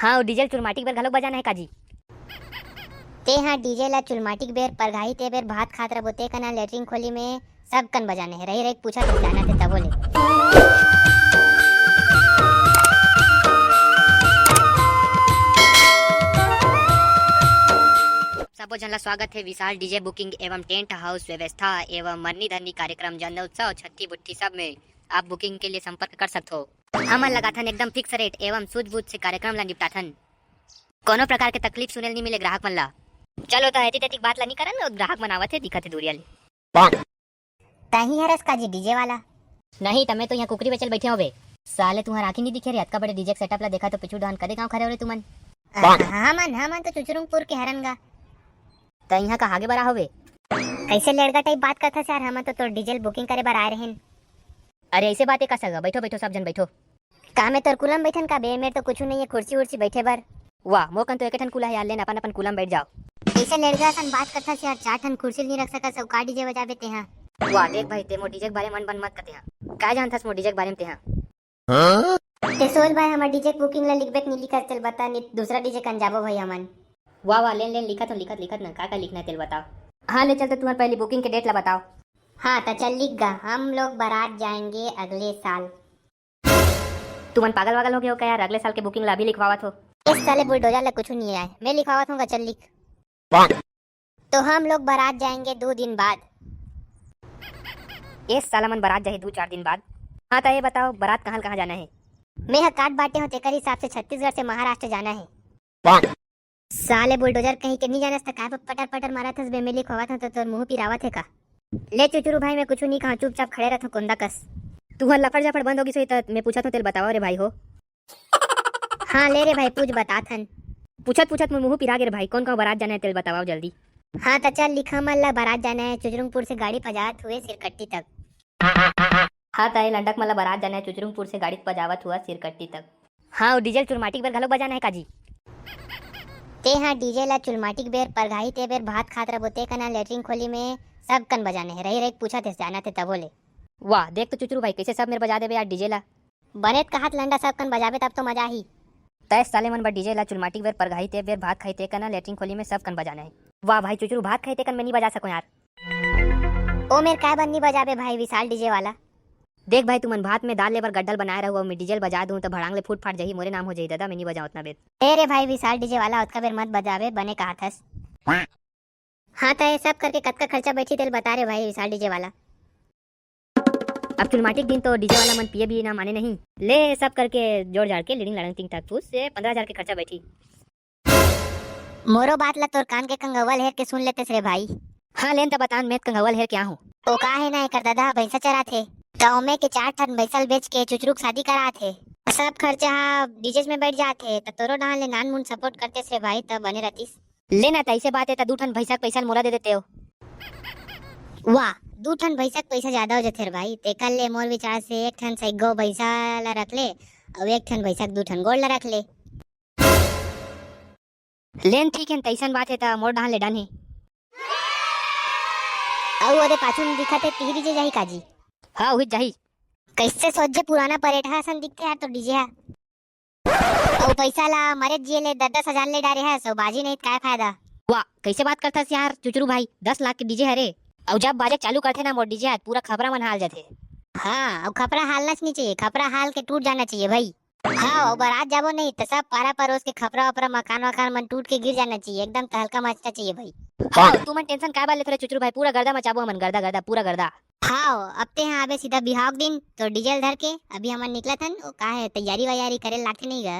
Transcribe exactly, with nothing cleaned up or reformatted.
हाँ, अउ डीजे ल चुलमाटी के बेर घलोक बजाना हे का जी? तें हा डीजे ला चुलमाटी के बेर, परघाई ते बेर भात खात रबो, ते कना लेटरिन खोली में सब कन बजाना हे। रहि रहि के पूछत हस, जानत हस तभो ले। सबो झन ला स्वागत हे विशाल डीजे बुकिंग एवं टेंट हाउस व्यवस्था एवं मरनी धरनी कार्यक्रम, जन्मोत्सव, छट्ठी बुट्ठी सब में आप बुकिंग के लिए संपर्क कर सकथो। हमन लगाथन एकदम फिक्स रेट एवं सूझबूझ से कार्यक्रम ला निपटाथन। कोनो प्रकार के तकलीफ सुने ल नी मिले ग्राहक मन ला। चलो त एती तेती के बात ला नी करन, ग्राहक मन आवत हे, दिखत हे दूरिया ले। तहीं हरस का जी डीजे वाला? नहीं, त मैं तो इहाँ कुकरी बेचे ल बइठे हों बे। साले तुँहर आँखी नी दिखे रे, अतका बड़े डीजे के सेटअप ला देखा तो पीछू डहन कदे गाँव खड़े हो रे तुमन। हाँ, हमन, हमन तो चुचुरुंगपुर के हरन गा। त इहाँ का हागे बर आए हो बे? कइसे लेड़गा टाइप बात करथस यार, हमन तो तोर डीजे ल बुकिंग करे बर आए रहेन। अरे अइसे बात हे का सगा, बइठो बइठो सब झन बइठो। का मैं तोर कुला म बइठन का बे? मेर तो कुछू नइ हे, कुर्सी उर्सी बइठे बर। वाह, मोर कन तो एके ठन कुला हे यार, लेन अपन अपन कुला म बइठ जाव। कइसे लेड़गा असन बात करथस यार, चार ठन कुर्सी ल नी रख सकस अउ का डीजे बजाबे तेंहा? वाह देख भाई, तें मोर डीजे के बारे म अनबन मत कह तेंहा। का जानथस मोर डीजे के बारे म तेंहा? तें सोच भाई, हमर डीजे के बुकिंग ला लिखबे के नी लिखस, तेल बता, नी दूसरा डीजे कन जाबो भाई हमन। वाह वाह, लेन लेन, लिखत हों, लिखत लिखत ना, का का लिखना हे तेल बताव। हाँ ले चल, तो तुँहर पहली बुकिंग के डेट ला बताव। हाँ त चल लिख गा, हम लोग बारात जाएंगे अगले साल। तुमन पागल वागल हो गे हो का यार? अगले साल के बुकिंग ला अभी लिखवावत हो। ए साले बुलडोजर ला कुछू नी आय, मैं लिखवावत हों गा, चल लिख। तो हम लोग बारात जाएंगे दो दिन बाद। ए साला मन बारात जाही दू चार दिन बाद। हाँ त ये बताव, बारात कहाँ ल कहाँ जाना हे? मैं ह काट बांटे हों, तेकर हिसाब से छत्तीसगढ़ से महाराष्ट्र जाना हे। साले बुलडोजर कहीं के, नी जानस त काय बर पटर पटर मारत हस बे? मैं लिखवावत हों त तोर मुँह पिरावत हे का? ले चुचुरू भाई, मैं कुछू नी कहँव, चुपचाप खड़े रह तो कोंदा कस। तुँहर लफड़ झफड़ बंद हो गिस होही त मैं पूछत हों, तेल बतावव रे भाई हो। हाँ ले रे भाई, पूछ, बतात हन। पूछत पूछत मोर मुँह पिरा गे रे भाई, कोन गाँव बारात जाना हे तेल बतावव जल्दी। हाँ त चल लिख, हमन ला बारात जाना हे चुचुरुंगपुर से गाड़ी पजावत हुए सिरकट्टी तक। हाँ त ए लंडक मन ला बारात जाना हे चुचुरुंगपुर से गाड़ी पजावत हुआ सिरकट्टी तक। हाँ, अउ डीजे ल चुलमाटी के बेर घलोक बजाना हे का जी? तें हा डीजे ला चुलमाटी के बेर, परघाई ते बेर भात खात रबो, ते कना लेटरिन खोली में सब कन बजाना हे। रहि रहि के पूछत हस, जानत हस तभो ले। वाह, देख तो चुचुरू भाई, कइसे सब मेर बजा देबे यार डीजे ला। बने त कहत लंडा, सब कन बजाबे तब तो मजा आही। तय साले मन बर डीजे ला चुलमाटी के बेर, परघाई ते बेर भात खाई ते कना लेटरिन खोली में सब कन बजाना हे। वाह भाई चुचुरू, भात खाई ते कन मैं नी बजा सकों यार। ओ मेर काय बर नी बजाबे भाई विशाल डीजे वाला? देख भाई, तुमन भात में दाल ले बर गड्ढा ल बनाए रहू अउ मैं डीजे ल बजा दूँ त भड़ांग ले फूट फाट जाही, मोरे नाम हो जाही ददा, मैं नी बजाओं ओतना बेर। ए रे भाई विशाल डीजे वाला, ओतका बेर मत बजाबे, बने कहत हस। हाँ त ये सब करके कतका खर्चा बैठी तेल बता रे भाई विशाल डीजे वाला। अब चुलमाटी के दिन तो डीजे वाला मन पिए भी ना माने नहीं। ले सब करके जोड़ जाड़ के लीडिंग लाड़ंग टिंग टाक फूस से पंद्रह हजार के खर्चा बैठी। मोरो बात ला तोर कान के कंगवा ल हेर के सुन लेतेस रे भाई। हाँ, लेन त बतान, मैं त कंगवा ल हेर के आहूँ। ओ का हे ना, एकर ददा ह भैंसा चराथे, त ओमे के चार ठन भैंसा ल बेच के चुचरू के शादी करात हे। सब खर्चा ह डीजे में बैठ जात हे, त तोरो डहान ले नान मुन सपोर्ट करतेस रे भाई, त बने रहतिस। ले ना, त अइसे बात हे, त दू ठन भैंसा के पैसा ल मोला दे देते हो। वाह, दू ठन भैंसा के पैसा जादा हो जथे रे भाई, तेकर ले मोर विचार से एक ठन सैगो भैंसा ला रख ले, अउ एक ठन भैंसा के दू ठन गोड़ ला रख ले। लेन ठीक हे, तइसन बात हे त मोर डहान ले डन हे। अउ ओदे पाछू में दिखत हे तिहरी जे जाही काजी। हाँ, उही जाही। कइसे सोझे पुराना परेटहा असन दिखथे यार तोर डीजे हा। अउ पइसा ला मरे जिए ले दस दस हजार ले डारे हस, अउ बाजी नहीं त काय फायदा? वाह, कइसे बात करथस यार चुचरू भाई, दस लाख के डीजे हरे। अउ जब बाजे चालू करथे ना मोर डीजे हा, पूरा खपरा मन हाल जाथे। हाँ, अउ खपरा हालना च नहीं चाहिए, खपरा हाल के टूट जाना चाहिए भाई। हाँ, अउ बारात जाबो नहीं त सब पारा परोस के खपरा वपरा मकान वकान मन टूट के गिर जाना चाहिए, एकदम तहलका मचना चाहिए भाई। हाँ, तुमन टेंशन काय बार लेथो रे चुचरू भाई, पूरा गर्दा मचाबो हमन, गर्दा गर्दा, पूरा गर्दा। हाँ, अब तें हा आबे सीधा बिहाव के दिन, तो डीजे ल धर के अभी हमन निकलत हन, ओ का हे, तैयारी वैयारी करे लागथे नहीं गा?